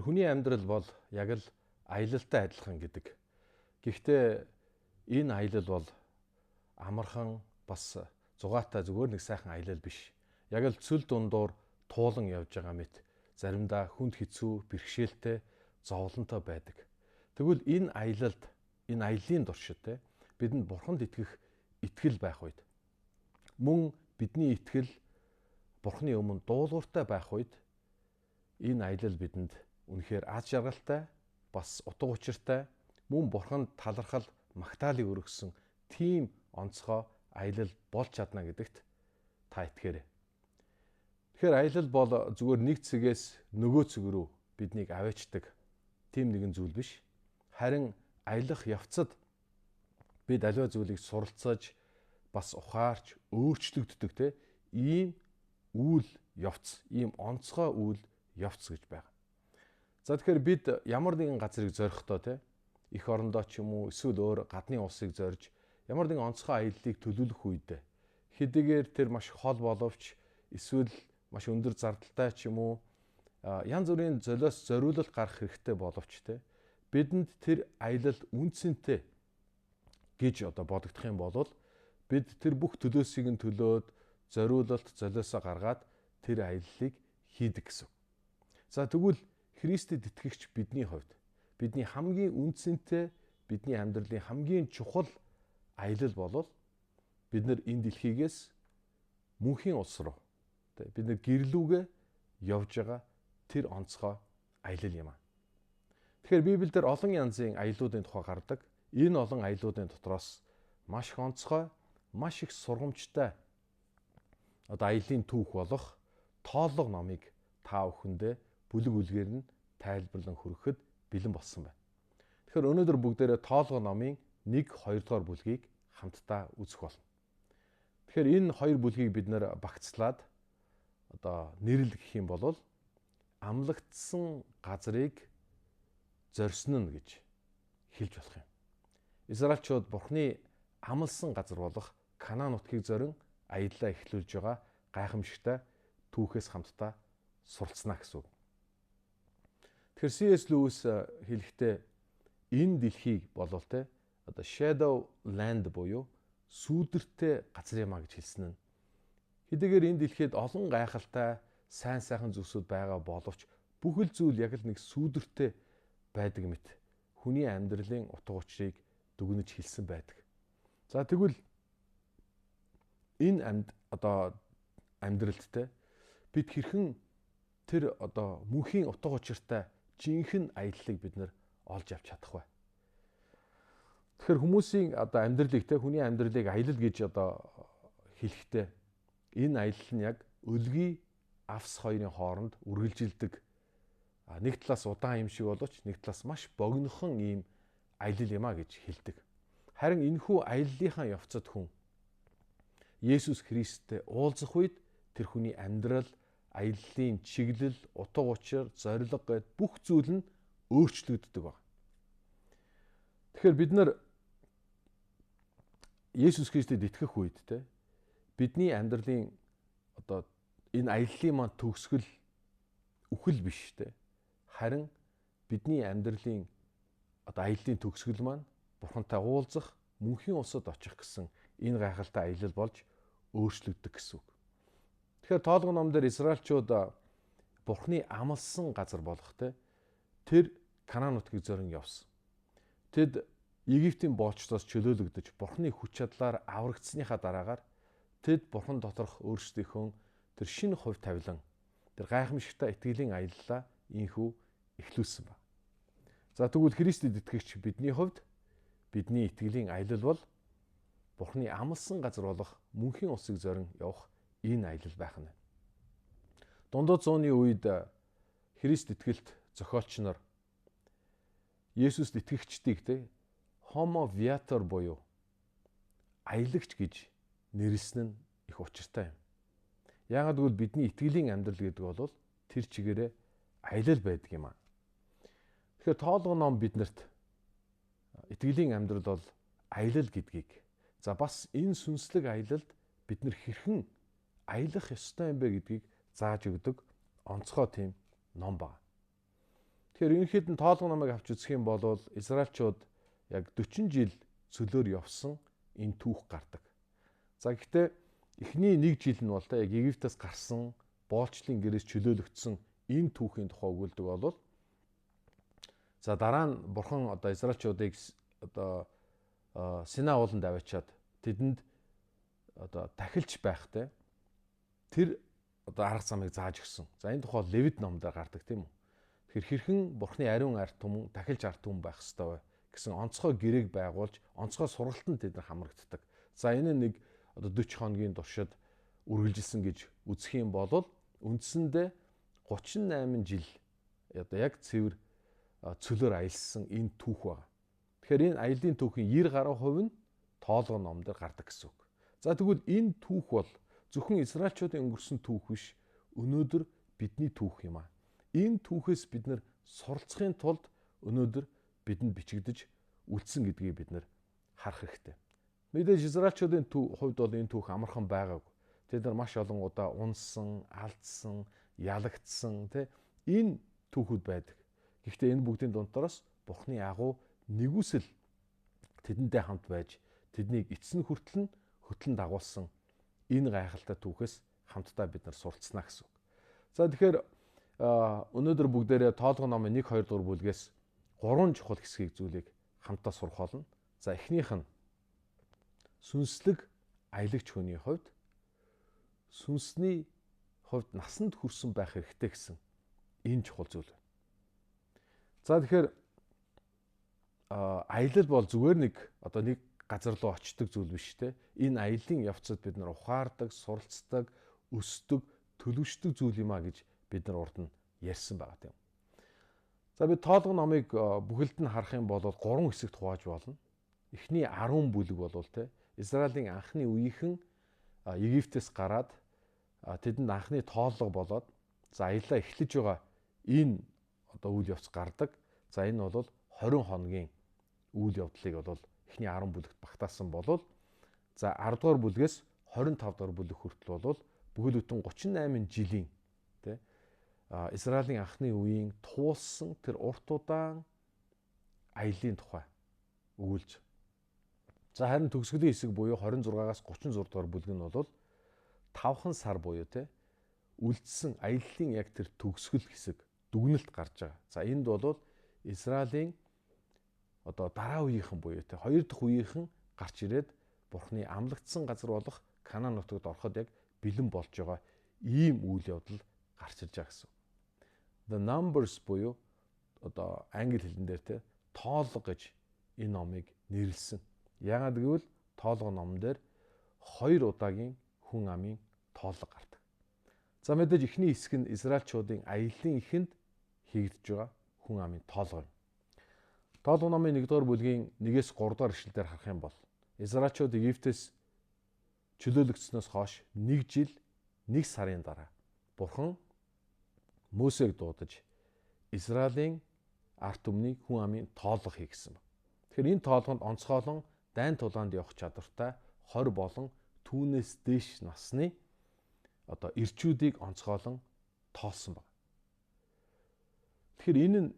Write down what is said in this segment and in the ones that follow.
Тэр хүний амьдрал бол яг л аялалтай адилхан гэдэг. Гэхдээ энэ аялал бол амархан бас зугаатай зүгээр нэг сайхан аялал биш. Яг л цөл дундуур туулан явж байгаа мэт заримдаа хүнд хэцүү, бэрхшээлтэй, зовлонтой байдаг. Тэгвэл энэ аялалд, энэ аяллаа туршид те бидэнд Бурханд итгэх итгэл байх үед, мөн бидний итгэл Бурханы өмнө дуулууртай байх үед энэ аялал бидэнд үнэхээр аз жаргалтай, бас утга учиртай, мөн Бурханд талархал, магтаалыг өргөсөн тийм онцгой аялал болж чадна гэдэгт та итгээрэй. Тэгэхээр аялал бол зүгээр нэг цэгээс нөгөө цэг рүү биднийг аваачдаг тийм нэгэн зүйл биш. Харин аялах явцад бид аливаа зүйлийг суралцаж, бас ухаарч, өөрчлөгддөг те ийм үйл явц, ийм онцгой үйл явц гэж байна. За тэгэхээр бид ямар нэгэн газрыг зорихдоо те эх орондоо ч юм уу эсвэл өөр гадны улсыг зорж ямар нэгэн онцгой аяллыг төлөвлөх үед хэдийгээр тэр маш хол боловч эсвэл маш өндөр зардалтай ч юм уу янз бүрийн золиос зориулалт гарах хэрэгтэй боловч те бидэнд тэр аялал үнцэнтэй гэж одоо бодогдох юм бол бид тэр бүх төлөөсийг нь төлөөд зориулалт золиосоо гаргаад тэр аяллыг хийдэг гэсэн. За тэгвэл Христэд итгэгч бидний хувьд бидний хамгийн үнцэнтэй, бидний амьдралын хамгийн чухал аялал болол бид нар энэ дэлхийгээс мөнхийн улс руу бид нар гэрлүүгээ явж байгаа тэр онцгой аялал юм аа. Тэгэхээр Библиэлд олон янзын аяллуудын тухай гардаг. Энэ олон аяллуудын дотроос маш их онцгой, маш их сургамжтай одоо аяллаа түүх болох тооллого номыг та бүхэндээ бүлэг бүлгээр нь тайлбарлан хүргэхэд бэлэн болсон байна. Тэгэхээр өнөөдөр бүгдээрээ тооллого номын 1, 2 дугаар бүлгийг хамтдаа үзэх болно. Тэгэхээр энэ хоёр бүлгийг бид нэр багцлаад одоо нэрлэл гэх юм бол амлагдсан газрыг зорьсон нь гэж хэлж болох юм. Израильчууд Бурхны амласан газар болох Канаан нутгийг зорин аяллаа эхлүүлж байгаа гайхамшигтай түүхээс хамтдаа суралцсанаа гэсэн үг. Тэгэхээр C.S. Lewis хэлэхдээ энэ дэлхийг болвол те одоо Shadow Land буюу сүүдэртэй газар юм а гэж хэлсэн нь. Хэдийгээр энэ дэлхийд олон гайхалтай сайн сайхан зүйлсүүд байгаа боловч бүхэл зүйл яг л нэг сүүдэртэй байдаг мэт хүний амьдралын утга учирыг дүгнэж хэлсэн байдаг. За тэгвэл энэ амьд одоо амьдралд те бид хэрхэн тэр одоо мөнхийн утга учиртай жинхэнэ аяллыг бид нэр олж авч чадах вэ? Тэгэхээр хүмүүсийн одоо амьдралыг те хүний амьдралыг аялал гэж одоо хэлэхдээ энэ аялал нь яг өлгий авс хоёрын хооронд үргэлжилдэг нэг талаас удаан юм шиг боловч нэг талаас маш богинохон ийм аялал юм а гэж хэлдэг. Харин энэхүү аяллынхаа явцад хүн Есүс Христтэй уулзах үед тэр хүний амьдрал, аяллын чиглэл, утга учир, зорилго гэд бүх зүйл нь өөрчлөгддөг байна. Тэгэхээр бид нар Есүс Христэд итгэх үед те бидний амьдралын одоо энэ аяллын маань төгсгөл үхэл биш те. Харин бидний амьдралын одоо аяллын төгсгөл маань Бурхантай уулзах, мөнхийн улсад очих гэсэн энэ гайхалтай аялал болж өөрчлөгддөг гэсэн үг. Тэгэхээр тоолгон ном дээр Израильчууд Бурхны амласан газар болох те тэр Канаан нутгийг зорин явсан. Тэд Египтийн боолчлоос чөлөөлөгдөж Бурхны хүч чадлаар аврагдсныхаа дараагаар тэд Бурхан доторх өөрсдийнхөө тэр шинэ хувь тавилан тэр гайхамшигтай итгэлийн аяллаа инхүү эхлүүлсэн ба. За тэгвэл Христэд итгэгч бидний хувьд бидний итгэлийн аялал бол Бурхны амласан газар болох мөнхийн улсыг зорин явах энэ аялал байх нь. Дундад зууны үед Христ итгэлт зохиолч нар Есүст итгэгчдийг те Homo viator буюу аялагч гэж нэрлсэн нь их учиртай юм. Яагаад гэвэл бидний итгэлийн амьдрал гэдэг бол тэр чигээрээ аялал байдаг юм аа. Тэгэхээр тоолгоо ном биднэрт итгэлийн амьдрал бол аялал гэдгийг, за бас энэ сүнслэг аялалд бид нар хэрхэн аялах ёстой юм бэ гэдгийг зааж өгдөг онцгой тийм ном байна. Тэгэхээр ерөнхийд нь тоолгон номыг авч үзэх юм бол Израильчууд яг 40 жил цөлөөр явсан энэ түүх гардаг. За гэхдээ эхний нэг жил нь бол та яг Египтээс гарсан боолчлын гэрээс чөлөөлөгдсөн энэ түүхийн тухай өгүүлдэг бол за дараа нь бурхан одоо Израильчуудыг одоо Сина ууланд аваачаад тэдэнд одоо тахилч байхтай тэр одоо арга замыг зааж өгсөн. За энэ тухай Левит номдор гардаг тийм үү? Тэгэхээр хэрхэн бурхны ариун ард түмэн тахилч ард түмэн байх ёстой вэ гэсэн онцгой гэрээг байгуулж онцгой сургалтанд тэд нар хамрагддаг. За энэ нэг одоо 40 хоногийн туршид үргэлжилсэн гэж үзэх юм бол үндсэндээ 38 жил одоо яг цэвэр цөлөөр аялсан энэ түүх байна. Тэгэхээр энэ аяллаа түүхийн 90 гаруй хувь нь тоолгон ном дээр гардаг гэсэн үг. За тэгвэл энэ түүх бол зөвхөн Израильчуудын өнгөрсөн түүх биш, өнөөдөр бидний түүх юм аа. Энэ түүхээс бид нар суралцахын тулд өнөөдөр бидэнд бичигдэж үлдсэн гэдгийг бид нар харах хэрэгтэй. Мэдээж Израильчуудын хувьд бол энэ түүх амархан байгаагүй. Тэд нар маш олон удаа унсан, алдсан, ялагдсан тий энэ түүхүүд байдаг. Гэхдээ энэ бүгдийн дундаас Бурхны агуу нэгүсэл тэдэнтэй хамт байж тэднийг эцэн хүртэл нь хөтлөн дагуулсан энэ гайхалтай түүхээс хамтдаа бид нар суралцсна гэсэн үг. За тэгэхээр өнөөдөр бүгдээрээ тоолгон номын 1 2 дугаар бүлгээс гурван чухал хэсгийг зүйлийг хамтдаа сурах болно. За эхнийх нь сүнслэг аялагч хүний хувьд сүнсний хувьд насанд хүрсэн байх хэрэгтэй гэсэн энэ чухал зүйл байна. За тэгэхээр аялал бол зүгээр нэг одоо нэг газар руу очдог зүйл биш те. Энэ аяллаа явцад бид нар ухаардаг, суралцдаг, өсдөг, төлөвшдөг зүйл юм а гэж бид нар урд нь ярьсан байгаа тийм. За би тоолгон номыг бүхэлд нь харах юм бол гурван хэсэгт хувааж болно. Эхний 10 бүлэг бол те Израилийн анхны үеийнхэн Египтээс гараад тэдэнд анхны тооллого болоод за аяллаа эхлэж байгаа энэ одоо үйл явц гардаг. За энэ бол 20 хоногийн үйл явдлыг бол эхний 10 бүлэгт багтаасан бол за 10 дугаар бүлгээс 25 дугаар бүлэг хүртэл бол бүхэл бүтэн 38 жилийн тэ Израилийн анхны үеийн туулсан тэр урт удаан аяллаа тухай өгүүлж. За харин төгсгөлийн хэсэг буюу 26-аас 36 дугаар бүлэг нь бол 5 сар буюу тэ үлдсэн аяллаа яг тэр төгсгөл хэсэг дүгнэлт гарч байгаа. За энд бол Израилийн одоо дараа үеийнхэн буюу тэ хоёр дахь үеийнхэн гарч ирээд Бурхны амлагдсан газар болох Канаан нутагт ороход яг бэлэн болж байгаа ийм үйл явдал гарч ирж байгаа гэсэн. The Numbers буюу одоо англи хэлэн дээр тэ тоолго гэж энэ номыг нэрлсэн. Яагаад гэвэл тоолго номон дээр хоёр удаагийн хүн амын тоолго гардаг. За мэдээж эхний хэсэг нь Израильчуудын аяллаа эхэнд хийгдэж байгаа хүн амын тоолго юм. Тоолго номын 1-р бүлгийн 1-ээс 3 дугаар ишлэлээр харах юм бол Израильчууд Египтээс чөлөөлөгдснөөс хойш 1 жил 1 сарын дараа Бурхан Мөсег дуудаж Израилийн ард түмнийг хүн амын тоолго хий гэсэн баг. Тэгэхээр энэ тоолгонд онцгойлон дайн тулаанд явах чадвартай 20 болон түүнээс дээш насны одоо ирчүүдийг онцгойлон тоолсон баг. Тэгэхээр энэ нь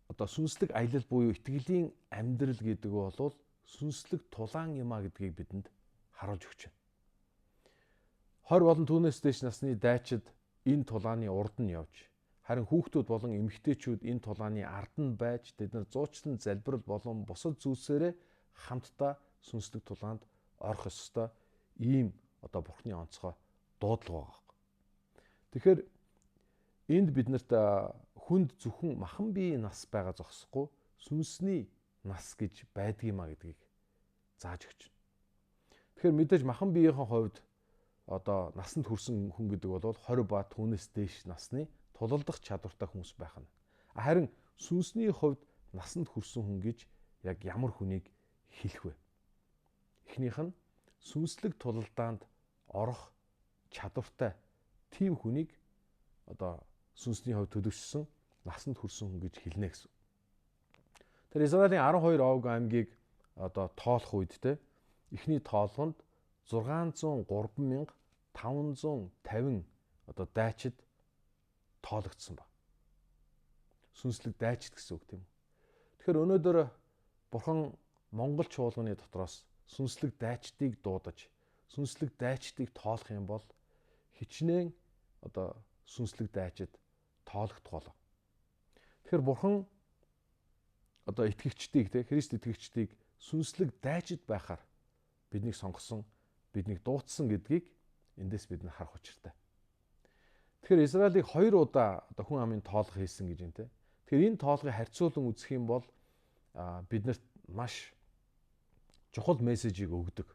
одоо сүнслэг аялал буюу итгэлийн амьдрал гэдэг бол сүнслэг тулаан юм а гэдгийг бидэнд харуулж өгч байна. 20 болон түүнээс дээш насны дайчид энэ тулааны урд нь явж, харин хүүхдүүд болон эмэгтэйчүүд энэ тулааны ард нь байж тэд нар зуучлан залбирал болон бусад зүйлсээрээ хамтдаа сүнслэг тулаанд орох ёстой ийм одоо Бурхны онцгой дуудлага байгаа. Тэгэхээр энд биднэрт хүнд зөвхөн махан биеийн нас байгаа зогсохгүй сүнсний нас гэж байдгиймаа гэдгийг зааж өгч байна. Тэгэхээр мэдээж махан биеийн хувьд одоо насанд хүрсэн хүн гэдэг бол 20 ба түүнээс дээш насны тулалдах чадвартай хүмүүс байх нь. Харин сүнсний хувьд насанд хүрсэн хүн гэж яг ямар хүнийг хэлэх вэ? Эхнийх нь сүнслэг тулалдаанд орох чадвартай тийм хүнийг одоо сүнсний хувьд төлөвшсөн насанд хүрсэн хүн гэж хэлнэ гэсэн. Тэр Израилийн 12 овг аймгийг одоо тоолох үед те эхний тоолгонд 603,550 одоо дайчид тоологдсон ба. сүнслэг дайчид гэсэн үг тийм үү. Тэгэхээр өнөөдөр Бурхан Монгол чуулганы дотроос сүнслэг дайчдыг дуудаж, сүнслэг дайчдыг тоолох юм бол хичнээн одоо сүнслэг дайчид тоологдох болов. Тэгэхээр Бурхан одоо итгэгчдийг те Христ итгэгчдийг сүнслэг дайчид байхаар биднийг сонгосон, биднийг дуудсан гэдгийг эндээс бид нар харах учиртай. Тэгэхээр Израилийг хоёр удаа одоо хүн амын тоолго хийсэн гэж юм те. Тэгэхээр энэ тоолгыг харьцуулан үзэх юм бол биднэрт маш чухал мессежийг өгдөг.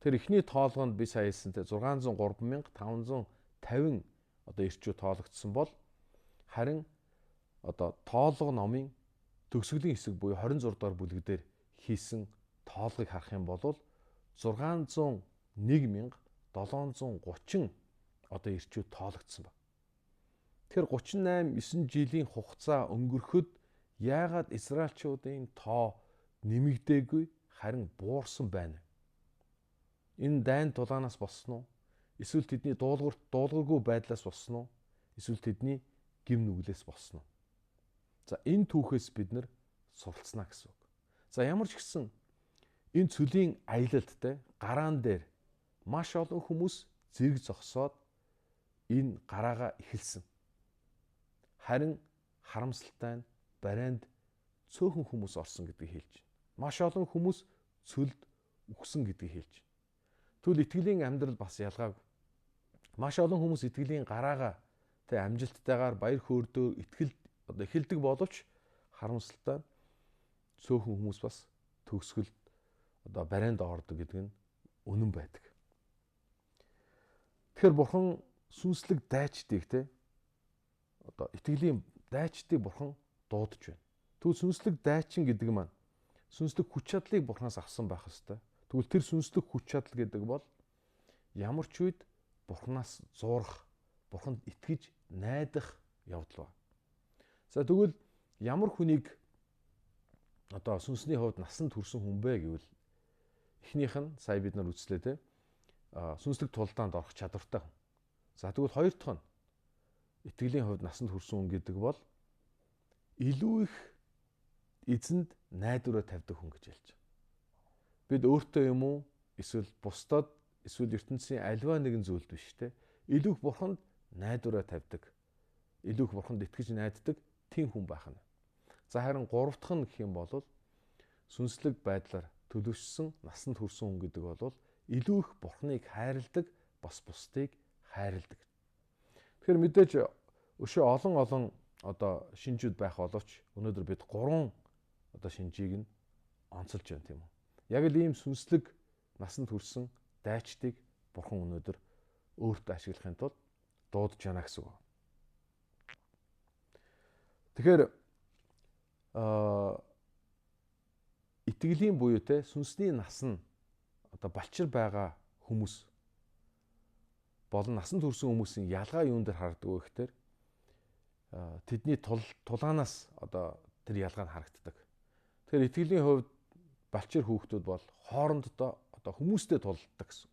Тэр эхний тоолгонд би сая хэлсэн те 603,550 одоо ирчүү тоологдсон бол харин одоо тоолго номын төгсгөлийн хэсэг буюу 26 дугаар бүлэг дээр хийсэн тоолгыг харах юм бол 601,730 одоо ирчүү тоологдсон байна. Тэгэхээр 38 9 жилийн хугацаа өнгөрөхөд яагаад израильчуудын тоо нэмэгдээгүй харин буурсан байна? Энэ дайн тулаанаас болсон уу? Эсвэл тэдний дуулуургүй байдлаас болсон уу? Эсвэл тэдний гим нүглээс болсон уу? За энэ түүхээс бид нар суралцсна гэсэн үг. За ямар ч гэсэн энэ цөлийн аялалд те гараан дээр маш олон хүмүүс зэрэг зогсоод энэ гараагаа эхэлсэн. Харин харамсалтай нь барайнд цөөхөн хүмүүс орсон гэдгийг хэлж байна. Маш олон хүмүүс цөлд үхсэн гэдгийг хэлж байна. Тэгвэл итгэлийн амьдрал бас ялгаагүй. Маш олон хүмүүс итгэлийн гараагаа тэ амжилттайгаар баяр хөөрдөө итгэл одоо эхэлдэг боловч харамсалтай цөөхөн хүмүүс бас төгсгөлд одоо барайнд ордог гэдэг нь үнэн байдаг. Тэгэхээр Бурхан сүнслэг дайчдыг те одоо итгэлийн дайчдыг Бурхан дуудаж байна. Тэгвэл сүнслэг дайчин гэдэг маань сүнслэг хүч чадлыг Бурханаас авсан байх ёстой. Тэгвэл тэр сүнслэг хүч чадал гэдэг бол ямар ч үед Бурханаас зуурах, Бурханд итгэж найдах явдал ба. За тэгвэл ямар хүнийг одоо сүнсний хувьд насанд хүрсэн хүн бэ гэвэл эхнийх нь сая бид нар үзлээ те сүнслэг тулдаанд орох чадвартай хүн. За тэгвэл хоёр дахь нь итгэлийн хувьд насанд хүрсэн хүн гэдэг бол илүү их эзэнд найдвараа тавьдаг хүн гэж хэлж байгаа. Бид өөртөө юм уу эсвэл бусдад эсвэл ертөнцийн альва нэгэн зүйлд биш те илүү их бурханд найдвараа тавьдаг. Илүү их бурханд итгэж найддаг тийм хүн байх нь. За харин гурав дахь нь гэх юм бол сүнслэг байдлаар төлөвшсөн насанд хүрсэн хүн гэдэг бол илүү их бурхныг хайрладаг бас бусдыг хайрладаг. Тэгэхээр мэдээж өшөө олон олон одоо шинжүүд байх боловч өнөөдөр бид гурван одоо шинжийг нь онцолж байна тийм үү. Яг л ийм сүнслэг насанд хүрсэн дайчдыг бурхан өнөөдөр өөртөө ашиглахын тулд дуудаж байна гэсэн үг. Тэгэхээр итгэлийн буюу те сүнсний нас нь одоо балчир байгаа хүмүүс болон насанд хүрсэн хүмүүсийн ялгаа юун дээр харагддаг вэ гэхээр тэдний тулаанаас одоо тэр ялгаа нь харагддаг. Тэгэхээр итгэлийн хувьд балчир хүүхдүүд бол хоорондоо одоо хүмүүстэй тулалддаг гэсэн.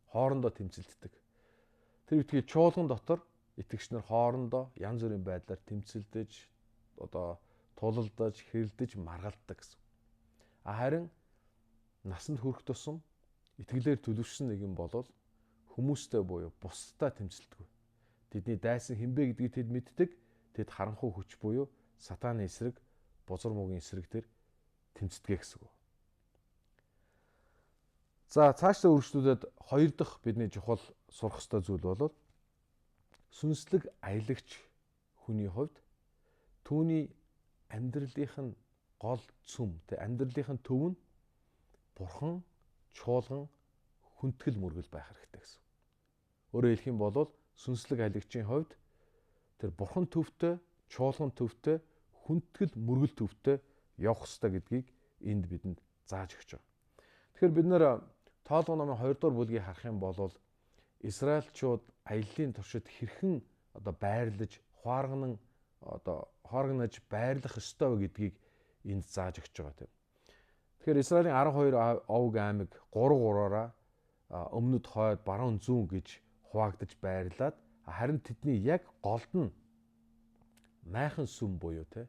Хоорондоо тэмцэлддэг. Тэр үеийн чуулган дотор итгэгч нар хоорондоо янз бүрийн байдлаар тэмцэлдэж одоо тулалдаж, хэрэлдэж, маргалддаг гэсэн. А харин насанд хүрэх тусам итгэлээр төлөвшсөн нэгэн болол хүмүүстэй буюу бусдаа тэмцэлдэг. Тэдний дайсан хинбэ гэдгийг тэд мэддэг. Тэд харанхуй хүч буюу сатаны эсрэг, бузар муугийн эсрэг тэр тэмцдэг гэсэн үг. За цаашдаа үргэлжлүүлээд хоёр дахь бидний чухал сурах ёстой зүйл бол сүнслэг аялагч хүний хувьд түүний амьдралынх нь гол цөм тэ амьдралынх нь төв нь бурхан, чуулган, хүндэтгэл мөргөл байх хэрэгтэй гэсэн. Өөрөөр хэлэх юм бол сүнслэг аялагчийн хувьд тэр бурхан төвтэй, чуулган төвтэй, хүндэтгэл мөргөл төвтэй явах ёстой гэдгийг энд бидэнд зааж өгч байгаа. Тэгэхээр бид нэр Тоолго номын 2 дугаар бүлгийг харах юм бол Израильчууд аяллаа туршид хэрхэн одоо байрлаж, хуарганан одоо хуарганаж байрлах ёстой вэ гэдгийг энд зааж өгч байгаа тийм. Тэгэхээр Израилийн 12 овг аймаг 3 3-аараа өмнөд хойд баруун зүүн гэж хуваагдаж байрлаад харин тэдний яг голд нь майхан сүм буюу те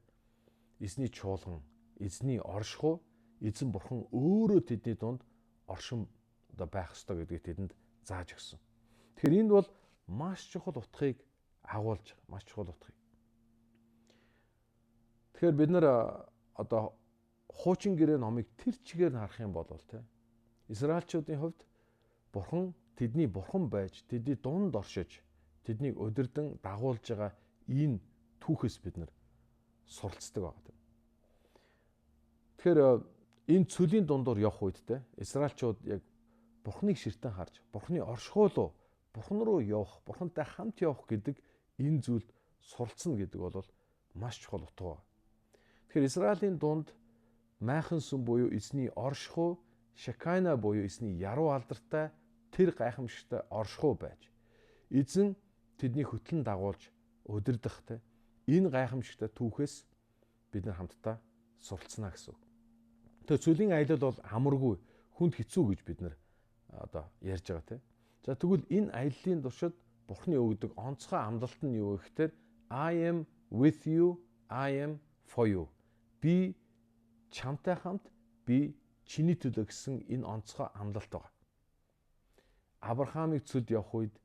эзний чуулган, эзний оршихуй, эзэн бурхан өөрөө тэдний дунд оршин одоо байх ёстой гэдгийг тэдэнд зааж өгсөн. Тэгэхээр энд бол маш чухал утгыг агуулж байгаа. Маш чухал утгыг. Тэгэхээр бид нар одоо хуучин гэрээ номыг тэр чигээр нь харах юм бол те Израильчуудын хувьд бурхан тэдний бурхан байж, тэдний дунд оршиж, тэднийг удирдан дагуулж байгаа энэ түүхээс бид нар суралцдаг байгаа. Тэгэхээр энэ цөлийн дундуур явах үед те Израильчууд яг бурханыг ширтэн харж, бурханы оршихуй руу, бурхан руу явах, бурхантай хамт явах гэдэг энэ зүйлд суралцна гэдэг бол маш чухал утга байна. Тэгэхээр Израилийн дунд майхан сүм буюу эзний оршихуй, Шекайна буюу эзний яруу алдартай тэр гайхамшигтай оршихуй байж, эзэн тэдний хөтлөн дагуулж удирдах те энэ гайхамшигтай түүхээс бид нар хамтдаа суралцна гэсэн үг. Тэгэхээр цөлийн аялал бол амаргүй, хүнд хэцүү гэж бид нар одоо ярьж байгаа те. За тэгвэл энэ аяллаа туршид Бурхны өгдөг онцгой амлалт нь юу вэ гэхээр I am with you, I am for you. Би чамтай хамт, би чиний төлөө гэсэн энэ онцгой амлалт байгаа. Авраамыг цөлд явах үед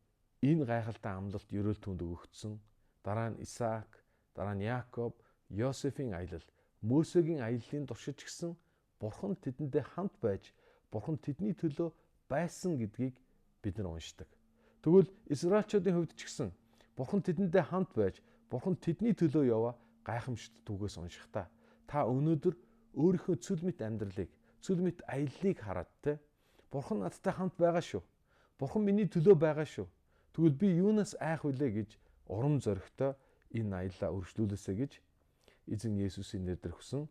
энэ гайхалтай амлалт ерөөл түнд өгөгдсөн. Дараа нь Исаак, дараа нь Якоб, Йосефийн аялал, Мөсегийн аяллаа туршиж гисэн Бурхан тэдэндээ хамт байж, Бурхан тэдний төлөө байсан гэдгийг бид нар уншдаг. Тэгвэл Израильчуудын хувьд ч гэсэн Бурхан тэдэндээ хамт байж, Бурхан тэдний төлөө яваа гайхамшигт түүхээс уншихдаа та өнөөдөр өөрийнхөө цөл мэт амьдралыг, цөл мэт аяллыг хараад те Бурхан надтай хамт байгаа шүү. Бурхан миний төлөө байгаа шүү. Тэгвэл би юунаас айх вүлээ гэж урам зоригтой энэ аяллаа өргөжлүүлээсэй гэж эзэн Есүсийн нэрээр хүсэн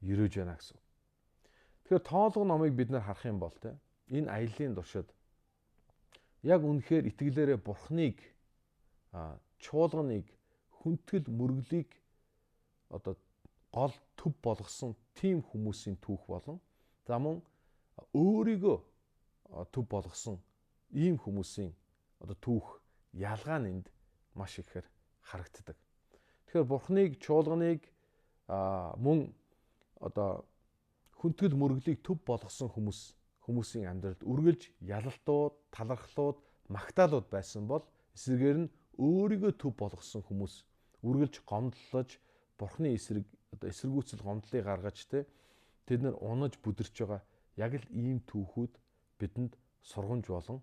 ерөөж байна гэсэн. Тэгэхээр тоолго номыг бид нар харах юм бол те энэ аяллаа туршид яг үнэхээр итгэлээрээ Бурхныг, чуулганыг, хүндэтгэл мөрөглийг одоо гол төв болгосон тийм хүмүүсийн түүх болон за мөн өөрийгөө төв болгосон ийм хүмүүсийн одоо түүх ялгаа нь энд маш ихээр харагддаг. Тэгэхээр Бурхныг, чуулганыг мөн одоо хүндэтгэл мөрөглийг төв болгосон хүмүүсийн амьдралд үргэлж ялалтууд, талархлууд, магтаалууд байсан бол эсрэгээр нь өөрийгөө төв болгосон хүмүүс үргэлж гомдлож, Бурхны эсрэг одоо эсэргүүцэл гомдлыг гаргаж те тэд нар унаж бүдэрч байгаа яг л ийм түүхүүд бидэнд сургамж болон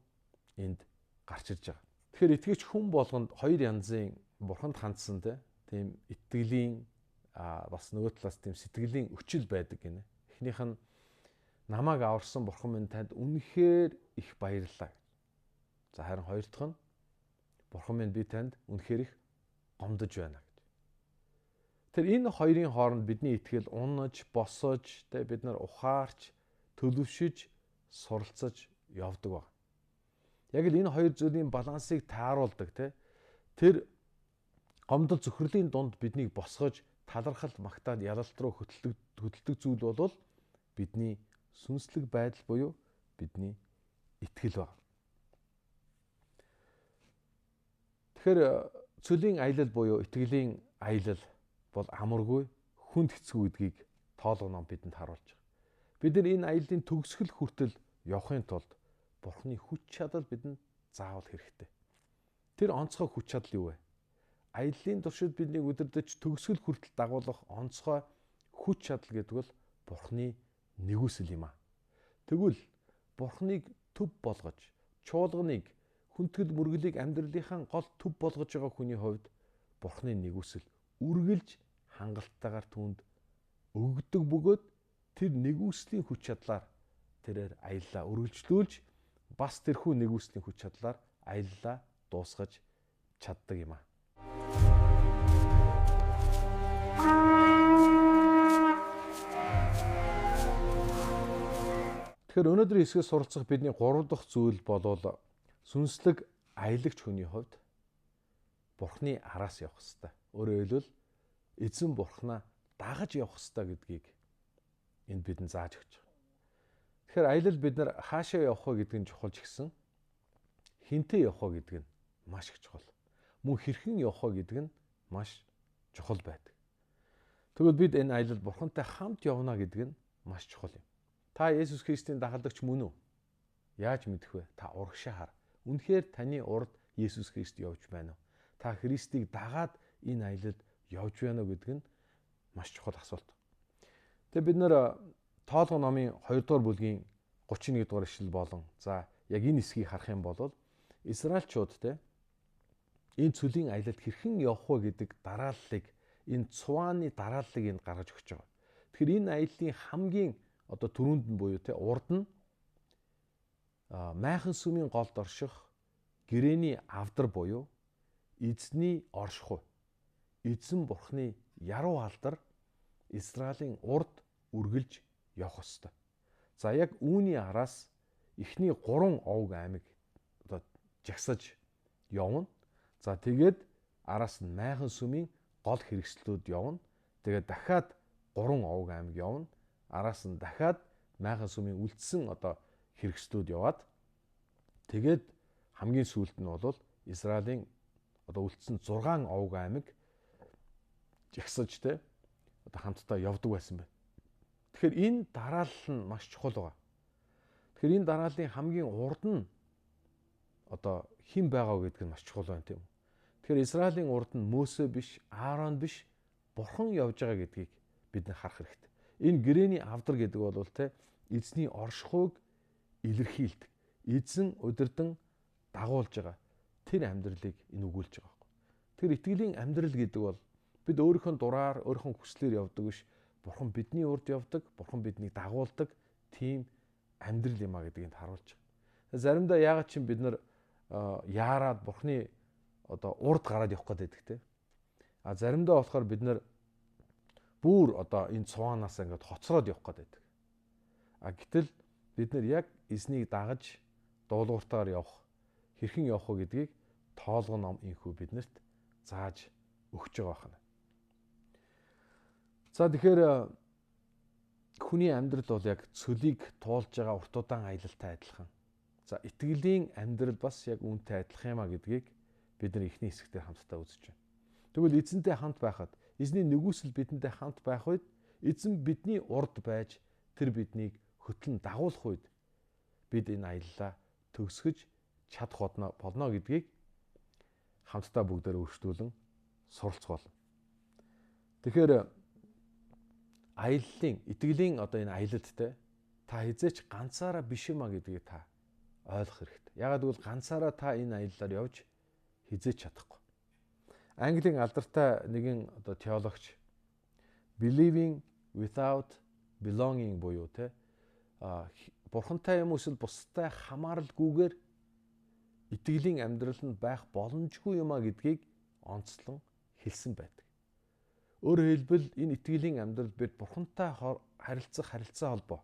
энд гарч ирж байгаа. Тэгэхээр итгэгч хүн болгонд хоёр янзын Бурханд хандсан те тийм итгэлийн бас нөгөө талаас тийм сэтгэлийн өчил байдаг гинэ. Эхнийх нь намайг аварсан Бурхан минь танд үнэхээр их баярлалаа. За харин хоёр дахь нь Бурхан минь би танд үнэхээр их гомдож байна гэж. Тэр энэ хоёрын хооронд бидний итгэл унаж, босож, тэ бид нар ухаарч, төлөвшөж, суралцаж явдаг баг. Яг л энэ хоёр зүйлийн балансыг тааруулдаг тэ. Тэр гомдол зөвхөрлийн дунд биднийг босгож, талархал, магтаал, ялалт руу хөдөлдөг зүйл бол бидний сүнслэг байдал буюу бидний итгэл баг. Тэгэхээр цөлийн аялал буюу итгэлийн аялал бол амаргүй, хүнд хэцүү гэдгийг тоолго ном бидэнд харуулж байгаа. Бид нар энэ аяллаа төгсгөл хүртэл явахын тулд Бурхны хүч чадал бидэнд заавал хэрэгтэй. Тэр онцгой хүч чадал юу вэ? Аяллаа туршид биднийг удирдах төгсгөл хүртэл дагуулах онцгой хүч чадал гэдэг бол Бурхны нэгүсэл юм аа. Тэгвэл Бурхныг төв болгож, чуулганыг, хүндэтгэл мөрөглийг амьдралынхаа гол төв болгож байгаа хүний хувьд Бурхны нэгүсэл үргэлж хангалтайгаар түүнд өгдөг бөгөөд тэр нэгүслийн хүч чадлаар тэрээр аяллаа үргэлжлүүлж бас тэрхүү нэгүслийн хүч чадлаар аяллаа дуусгаж чаддаг юм аа. Тэгэхээр өнөөдрийн хэсгээс суралцах бидний гурав дахь зүйл болвол сүнслэг аялагч хүний хувьд Бурхны араас явах ёстой. Өөрөөр хэлбэл эзэн Бурхнаа дагаж явах ёстой гэдгийг энд бидэнд зааж өгч байгаа. Тэгэхээр аялал бид нар хаашаа явах вэ гэдг нь чухал ч гэсэн хинтээ явах вэ гэдг нь маш их чухал. Мөн хэрхэн явах вэ гэдг нь маш чухал байдаг. Тэгвэл бид энэ аялал Бурхантай хамт явна гэдэг нь маш чухал юм. Та Есүс Христийн дагалдагч мөн үү? Яаж мэдэх вэ? Та урагшаа хар. Үнэхээр таны урд Есүс Христ явж байна уу? Та Христийг дагаад энэ аялалд явж байна уу гэдэг нь маш чухал асуулт. Тэгээ бид нэр Тоолго номын 2 дугаар бүлгийн 31 дугаар ишлэл болон за яг энэ хэсгийг харах юм бол Израильчууд те энэ цөлийн аялалд хэрхэн явах вэ гэдэг дарааллыг, энэ цувааны дарааллыг энд гаргаж өгч байгаа. Тэгэхээр энэ аяллаа хамгийн одоо түрүүнд нь буюу те урд нь майхан сүмийн голд орших гэрээний авдар буюу эзний оршихуй, эзэн бурхны яруу алдар Израилийн урд үргэлж явах ёстой. За яг үүний араас эхний 3 овг аймаг одоо жагсаж явна. За тэгээд араас нь майхан сүмийн гол хэрэгслүүд явна. Тэгээд дахиад 3 овг аймаг явна. Араас нь дахиад майхан сүмийн үлдсэн одоо хэрэгслүүд яваад тэгээд хамгийн сүүлд нь бол Израилийн одоо үлдсэн 6 овг аймаг жагсаж те одоо хамтдаа явдаг байсан байна. Тэгэхээр энэ дараалал нь маш чухал байгаа. Тэгэхээр энэ дарааллын хамгийн урд нь одоо хэн байгаа вэ гэдэг нь маш чухал байна, тийм үү? Тэгэхээр Израилийн урд нь Мөсө биш, Аарон биш, Бурхан явж байгаа гэдгийг бид нар харах хэрэгтэй. Энэ гэрээний авдар гэдэг бол те эзний оршихуйг илэрхийлдэг. Эзэн удирдан дагуулж байгаа тэр амьдралыг энэ өгүүлж байгаа байхгүй. Тэр итгэлийн амьдрал гэдэг бол бид өөрийнхөө дураар, өөрийнхөө хүслээр явдаг биш. Бурхан бидний урд явдаг, Бурхан биднийг дагуулдаг тийм амьдрал юм а гэдгийг харуулж байгаа. Заримдаа яагаад ч юм бид нар яарад Бурханы одоо урд гараад явах гэдэг те. А заримдаа болохоор бид нар бүр одоо энэ цуваанаас ингээд хоцроод явах гэдэг. А гэтэл бид нар яг эзнийг дагаж дуулууртаар явах, хэрхэн явах вэ гэдгийг Тоолго ном инхүү биднэрт зааж өгч байгаа байна. За тэгэхээр хүний амьдрал бол яг цөлийг туулж байгаа урт удаан аялалтай адилхан. За итгэлийн амьдрал бас яг үүнтэй адилхан юм а гэдгийг бид нар эхний хэсэгтээ хамтдаа үзэж байна. Тэгвэл эзэнтэй хамт байхад, эзний нэгүсэл бидэнтэй хамт байх үед, эзэн бидний урд байж тэр биднийг хөтлөн дагуулах үед бид энэ аяллаа төгсгөж чадах болно гэдгийг хамтдаа бүгдээр өөрчлөлөн суралцах болно. Тэгэхээр аяллаа, итгэлийн одоо энэ аялалд те та хизээч ганцаараа биш юм а гэдгийг та ойлгох хэрэгтэй. Яагаад гэвэл ганцаараа та энэ аяллаар явж хизээч чадахгүй. Английн алдартай нэгэн одоо теологч believing without belonging буюу те бурхантай юм эсвэл бусдтай хамааралгүйгээр итгэлийн амьдрал нь байх боломжгүй юм а гэдгийг онцлон хэлсэн байдаг. Өөрөөр хэлбэл энэ итгэлийн амьдрал бид бурхантай харилцах харилцаа холбоо.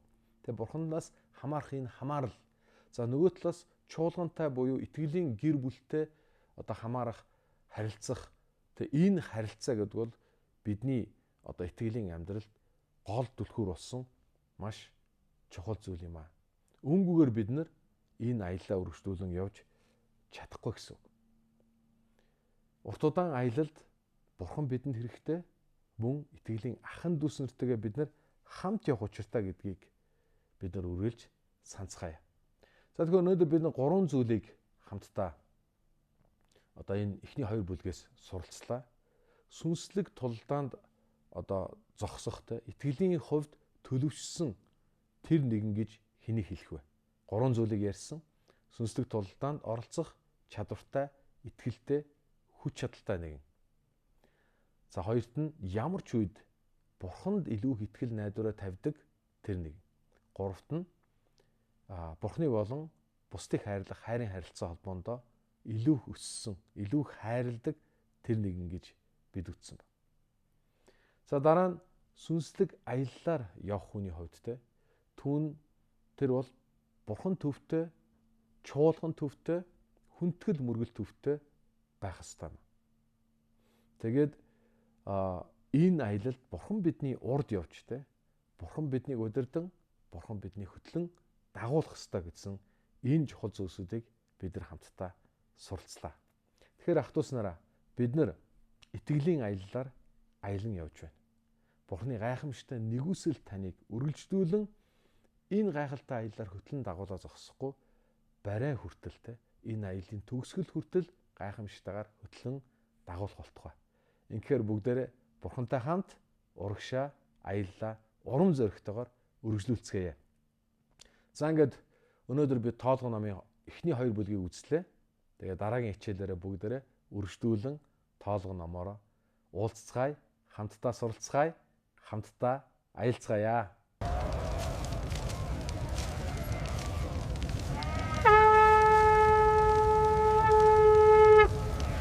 Тэгээ бурханаас хамаарах энэ хамаарал. За нөгөө талаас чуулгантай буюу итгэлийн гэр бүлтэй одоо хамаарах, харилцах. Тэгээ энэ харилцаа гэдэг бол бидний одоо итгэлийн амьдралд гол түлхүүр болсон маш чухал зүйл юм аа. Үүнгүүгээр бид нар энэ аяллаа өргөжлүүлэн явж чадахгүй гэсэн үг. Урт удаан аялалд Бурхан бидэнд хэрэгтэй, мөн итгэлийн ахан дүүс нартайгаа бид нар хамт явах учиртай гэдгийг бид нар үргэлж санацгаая. За тэгэхээр өнөөдөр бид нар 3 зүйлийг хамтдаа одоо энэ эхний 2 бүлгээс суралцлаа. Сүнслэг тулдаанд одоо зогсох те итгэлийн хувьд төлөвшсөн тэр нэгэн гэж хэнийг хэлэх вэ? 3 зүйлийг ярьсан. Сүнслэг тулдаанд оролцох чадвартай, итгэлтэй, хүч чадалтай нэгэн. За хоёрт нь ямар ч үед Бурханд илүү их итгэл найдвараа тавьдаг тэр нэг. Гуравт нь Бурхны болон бусдыг хайрлах хайрын харилцаа холбоондоо илүү их өссөн, илүү их хайрладаг тэр нэгэн гэж бид үтсэн байна. За дараа нь сүнслэг аяллаар явах хүний хувьд те түүн тэр бол Бурхан төвтэй, чуулган төвтэй, хүндэтгэл мөргөл төвтэй байх ёстой юм. Тэгээд энэ аялалд Бурхан бидний урд явж те Бурхан биднийг удирдан, Бурхан биднийг хөтлөн дагуулах ёстой гэсэн энэ чухал зүйлсүүдийг бид нар хамтдаа суралцлаа. Тэгэхээр ах дүүс нараа бид нар итгэлийн аяллаар аялан явж байна. Бурхны гайхамшигтай нэгүсэл таныг үргэлжлүүлэн энэ гайхалтай аяллаар хөтлөн дагуулаа зогсохгүй барай хүртэл те энэ аяллын төгсгөл хүртэл гайхамшигтайгаар хөтлөн дагуулах болтугай. Ингэхээр бүгдээрээ Бурхантай хамт урагшаа аяллаа урам зоригтойгоор үргэлжлүүлцгээе. За, ингээд өнөөдөр би Тоолго номын эхний хоёр бүлгийг үзлээ. Тэгээ дараагийн хичээлээрээ бүгдээрээ үргэлжлүүлэн Тоолго номоороо уулзцгаая, хамтдаа суралцгаая, хамтдаа аялцгаая.